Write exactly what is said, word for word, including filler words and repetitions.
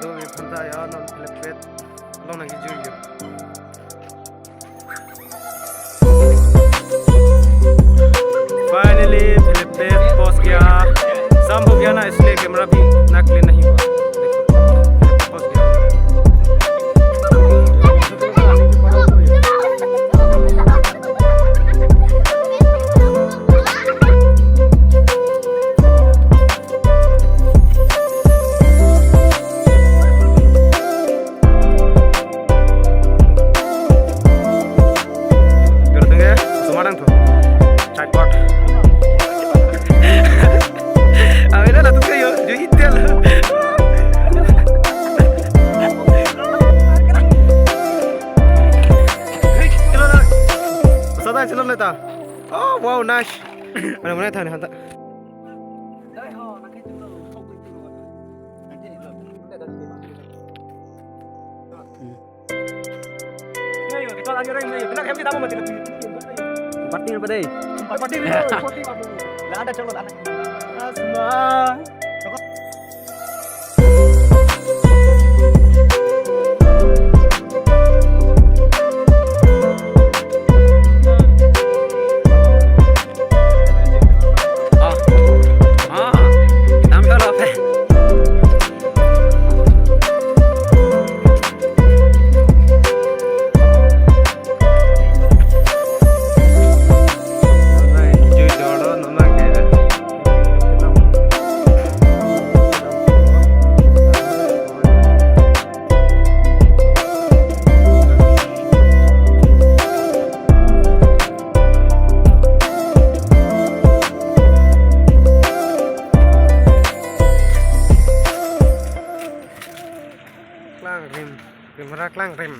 तो ये फंदा यार, non Philippet long nang kijui yo. Finally, Philippet पहुंच गया। शाम हो गया ना, इसलिए कैमरा भी ना क्लीन नहीं हुआ। देखो, पहुंच गया। Gerteng ya, semua orang tuh. Tripod. Awena la tuh kayo, juhitel. Sada chalo neta. Oh, wow, nice. Mana mana than hanta. Party apa deh? Party apa deh? Lah ada calon anak. Asma. Ah, ah, tam dolo pe. Klang rim, rimra klang rim.